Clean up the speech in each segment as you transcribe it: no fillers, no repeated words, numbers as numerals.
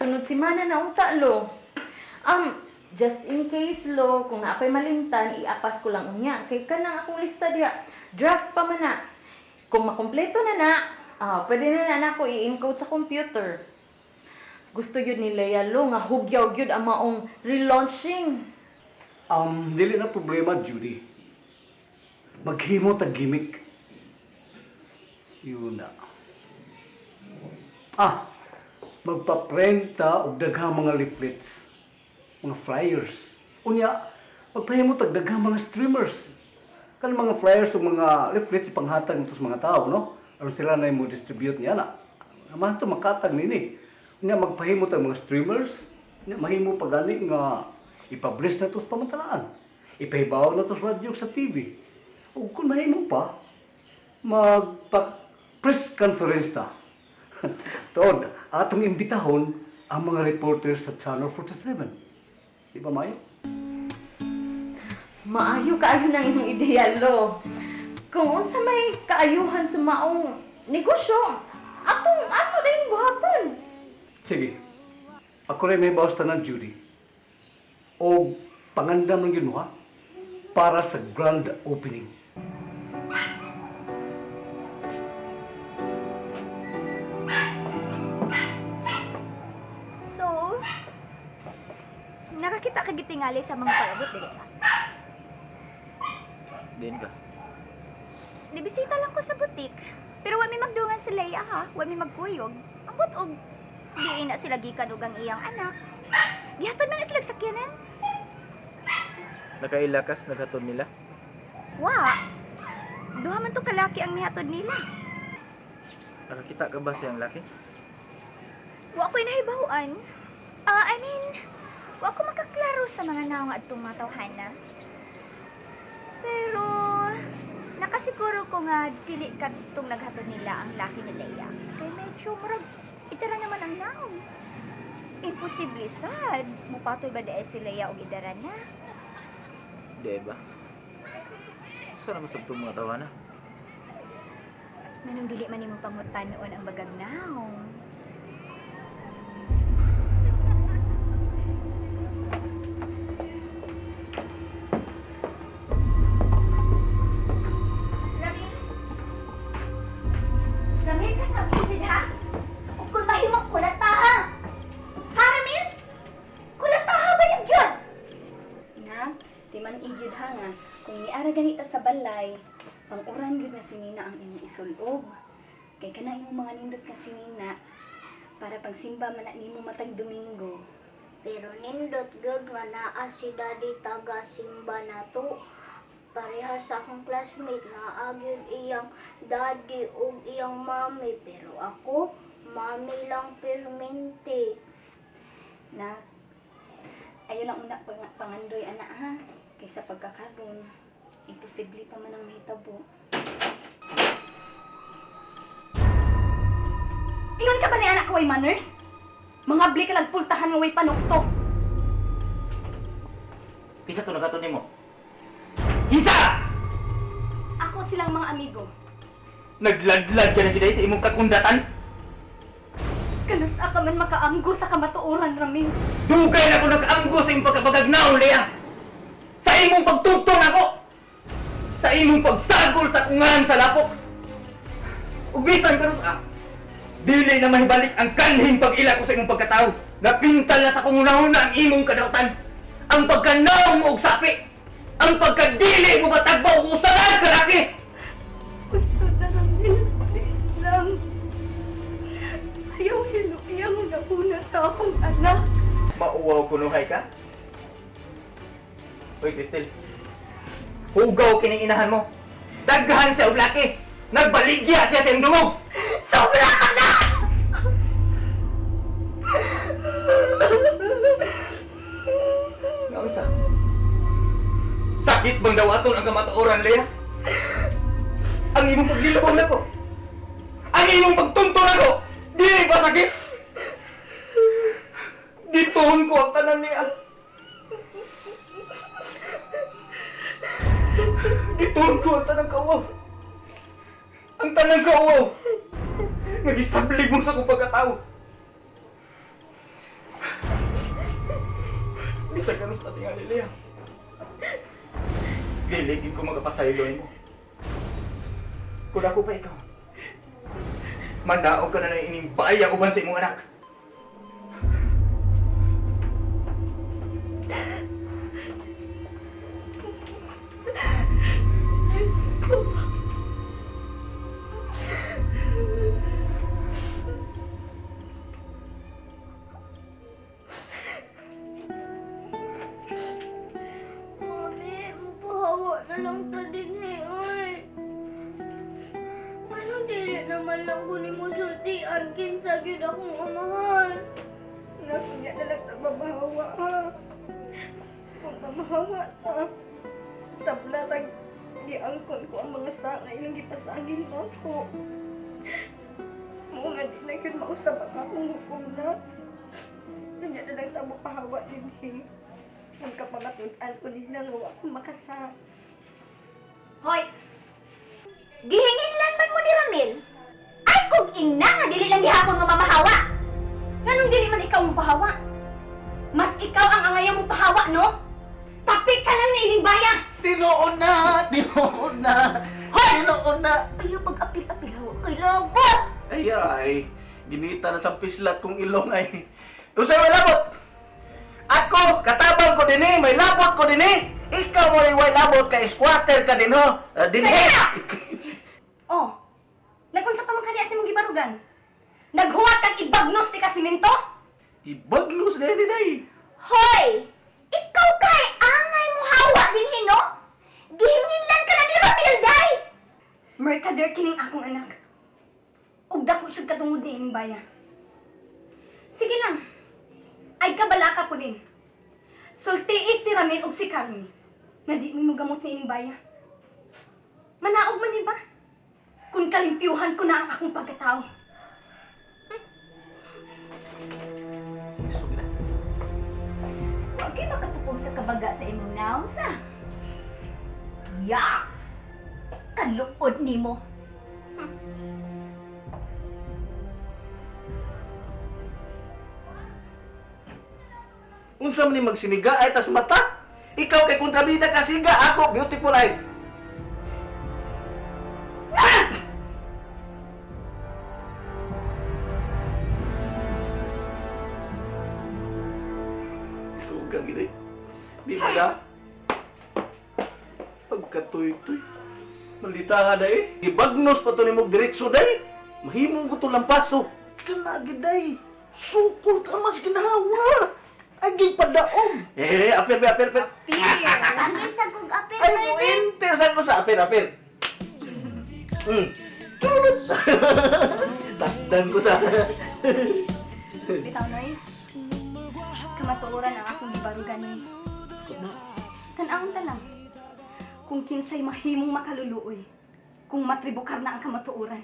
Sunod semana na unta, lo. Just in case, lo, kung naa pay malimtan, iapas ko lang unya. Kay kanang akong lista diha, draft pa man na. Kung makumpleto na na, pwede na na nako i-encode sa computer. Gusto gyud ni Leia, lo, nga hugyaw gyud ang maong relaunching. Dili na problema, Judy. Maghimo tag gimmick. Yun na. Magpaprenta og daghang mga leaflets, mga flyers. Unya, magpahimo tag daghang mga streamers. Kan mga flyers ug mga leaflets ipanghatag nito sa mga tao, no? Aron sila na mo distribute niya na. Naman to makatag nini. Unya, magpahimo tag mga streamers. Unya, mahimo pa gani nga i-publish na to sa pamantalaan. Ipahibaw na to sa radyo, sa TV. Ug kung mahimo pa, magpa press conference ta. Tuod, atong imbitahon ang mga reporters sa Channel 47. Di ba, Mayo? Maayo kaayo ng imong ideya, lo. Kung unsa may kaayuhan sa maong negosyo, atong ato din buhaton. Sige. Ako rin may bawas tanan, Judy. O pangandam lang yun mo, ha? Para sa grand opening. So, nakakita ka gitingali sa mga palabot, dili ba? Diin ka. Nibisita lang ko sa butik. Pero wa mi magdungan si Leia ha, wa mi magkuyog. Ambot og diin na sila gikan og ang iyang anak. Gihatod man na sila og sakyanan. Nakaila kas naghatod nila. Wa. Duha man to kalaki ang nihatod nila. Nakakita ka ba siyang laki? Wa ko'y nahibaw-an. I mean, wa ko makaklaro sa mga naong adtong mga tawhana. Pero nakasiguro ko nga dili kadtong naghatod nila ang laki ni Leia. Kay medyo murag itara naman ang naong. Imposible sad. Mupatoy ba dae si Leia og idara na? Di ba? Sa naman sa itong mga tawana? Manong dili man nimo pangutanon ang bagag naong. Ramil? Ramil, kasabot ha? O kung mahimong kulata ha? Ha, Ramil? Kulata ha ba yung yun? Na, di man igyud ha nga, kung niara ganita sa balay, pang-uran gyud nga sinina ang imong isulob. Kay kana imong mga nindot nga sinina, para pagsimba man na nimo matag Domingo. Pero nindot gyud nga naa si Daddy taga simba na to. Pareha sa akong classmate, naa gyud iyang daddy ug iyang mommy, pero ako mommy lang permente. Na, ayo lang una pangandoy ana ha, kaysa pagkakaron, imposible pa man ang mahitabo. Ingon ka ba ni anak ko way manners? Mga bli ka lang pultahan nga way panukto. Kinsa to naghatod nimo? Kinsa! Ako silang mga amigo. Nagladlad ka na giday sa imong kakundatan? Kanus-a ka man makaamgo sa kamatuoran, Ramil? Dugay na ko nag-amgo sa imong pagkabagagnaon, Lea! Sa imong pagtugtong ako! Sa imong pagsagol sa kungan sa lapok! Ug bisan kanus-a, dili na mahibalik ang kanhing pag-ila ko sa imong pagkatao. Napintal na sa akong hunahuna ang imong kadautan. Ang pagkanaw mo og sapi! Ang pagkadili mo matagbaw og usalan kalaki! Gusto na, Ramil. Please lang. Ayaw hilo iyang una sa akong anak. Mauwaw kunuhay ka? Uy, Cristel. Hugaw kining inahan mo. Daghan siya og laki. Nagbaligya siya sa iyong dungog. Sobra ka na! Naunsa? Sakit bang dawaton ang kamatuoran, Lea? Ang imong paglilabong nako. Ang imong pagtunto nako. Dili ba sakit? Gituon ko ang tanan niya. Gituon ko ang tanang kauwaw. Ang tanang kauwaw. Nagisablig mo sa akong pagkatao. Bisag kanus ating alilya. Dili gid ko magapasaylo nimo. Kung ako pa ikaw, mandaog ka na na ining baya uban sa imong anak. Mami, mapahawa na lang ta din eh, oy. Anong dili naman lang ko ni mo sultian kinsa gyud akong amahan. Nakunya na lang ta mabahawa ha. Kung mamahawa ta, tabla rag giangkon ko ang mga sanga ilang gipasangin nako. Mo nga di na gyud mausab ang akong hukom na. Kanya na lang ta mapahawa dinhi. Ang kapamatud-an ko nila nga wa ko makasa. Hoy! Gihinginlan man mo ni Ramil? Ay kog ina nga dili lang gihapon mo mamahawa. Nganong dili man ikaw mo pahawa? Mas ikaw ang angayan mo pahawa, no? Tapik ka lang na ining baya. Tinuod na! Tinuod na! Hoy! Tinuod na! Ayaw pag-apil-apil hawa kay labot. Ay, ay. Ginita na sa pislat kong ilong ay. Usay may labot! Ako, katabang ko din eh. May labot ko din eh. Ikaw mo way labot kay squatter ka din ho. Din eh. Oh. Nagunsa pa man kaniya sa imong gibarugan? Naghuwat kag ibagnos ti ka simento? Ibagnos na yun day. Hoy! Ikaw kay angay mo hawa dinhi no? Gihinginlan ka na ni Ramil day. Mercader kining akong anak. Ug dako syud katungod ni ining baya. Sige lang. Ay kabalaka ko din. Sultii si Ramil ug si Carmi. Nga di mo gamot ni ining baya. Manaog man ni ba? Kung kalimpyuhan ko na ang akong pagkatao. Isog na. Wa kay makatupong sa kabaga sa imong naong sa. Yaks! Kaluod nimo. Unsa man ni magsiniga ay tas mata? Ikaw kay kontrabida ka siga, ako beautiful eyes. Ah! Sugang gid eh. Di ba na? Pagkatuy-tuy. Malita ka day. Gibagnos pa to ni mong diretso day. Mahimong ko to lampaso. Kalagi day. Sukol ka mas ginawa. Ay, gipadaog. Eh, apir, apir, apir. Angin sa kog apil Ay, baby. muinte. Saan mo sa apir, apir? Tulot. Takdan ko sa... Bitaw noy. Kamatuoran ang akong gibarugan ni. Tan-awon ta lang. Kung kinsay mahimong makaluluoy, kung matribukar na ang kamatuoran.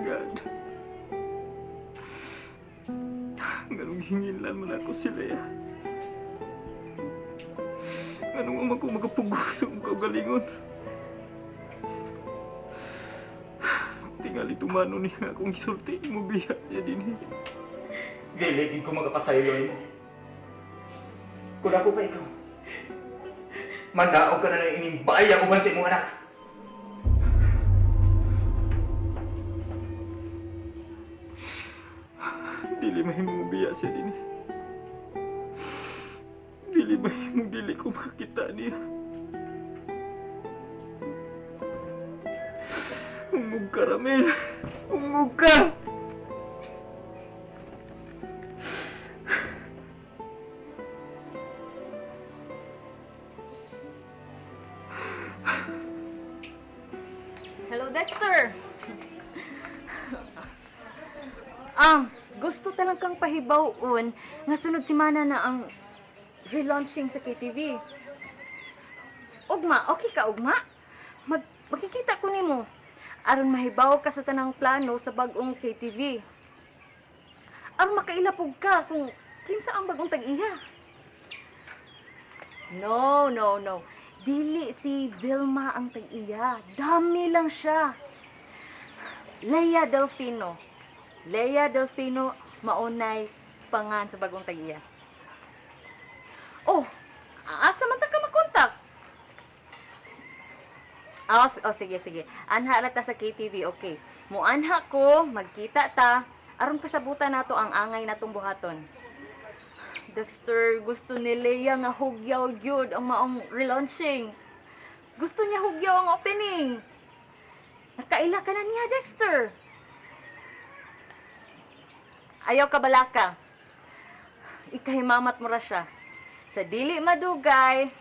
God. Ganong hingilan man ako si Lea. Ganong ama ko magapugos sa akong kaugalingon. Tingali tumano niya akong gisulti mo biya niya din. Dili gid ko magapasaylo nimo. Kung ako pa ikaw, mandaog ka na na ining baya uban sa imong anak. Dili mahimong biya siya din. Dili mahimong dili ko makita niya. Ungog ka, Ramil. Ungog ka! Hello, Dexter! Gusto talang kang pahibawon nga sunod semana na ang relaunching sa KTV. Ugma, okay ka ugma? Mag magkikita ko nimo aron mahibaw ka sa tanang plano sa bag-ong KTV. Aron makailapog ka kung kinsa ang bagong tag-iya. No, no, no. Dili si Vilma ang tag-iya. Dami lang siya. Leia Delfino. Leia Delfino maunay pangan sa bagong tag-iya. Oh, asa man ta ka makontak? Ah, oh, sige, sige. Anha ra ta sa KTV, okay. Muanha ko, magkita ta. Aron kasabutan nato ang angay natong buhaton. Dexter, gusto ni Leia nga hugyaw gyud ang maong relaunching. Gusto niya hugyaw ang opening. Nakaila ka na niya, Dexter. Ayaw ka balaka. Ikahimamat mo ra siya. Sa dili madugay.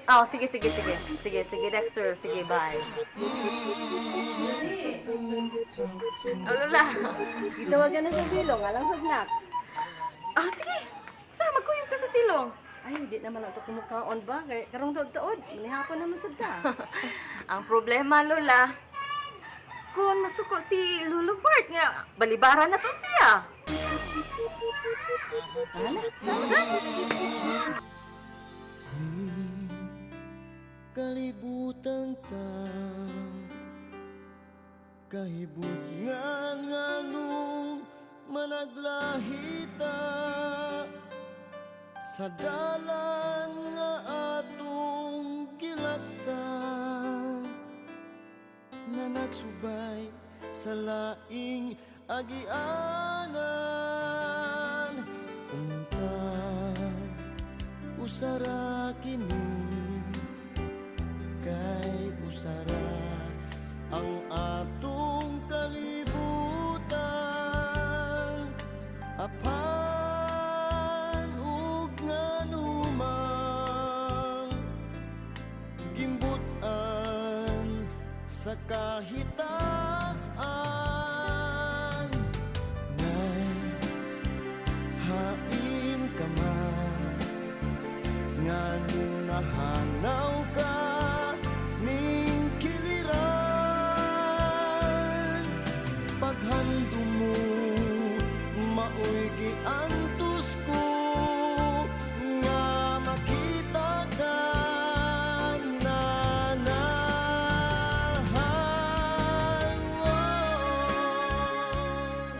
Oh, sige, sige, sige. Sige, sige, Dexter. Sige, bye. Oh, Lola. Gitawagan na sa silong, alang sa snack. Oh, sige. Tara, magkuyog ta sa silong. Ay, hindi naman lang ito kumukaon ba? Kay karong taod-taod, manihapon naman sad ta. Ang problema, Lola, kung masuko si Lolo Bart nga, balibara na to siya. Tara na, tara na. Kalibutan ta kahibutngan nganong managlahita sa dalan nga atong gilaktan na nagsubay sa laing agianan. Unta usara kini kay usara ang atong kalibutan, apan ug nganumang gimbutan sa kahitasan. Nay, hain ka man, nganong nahanaw ka.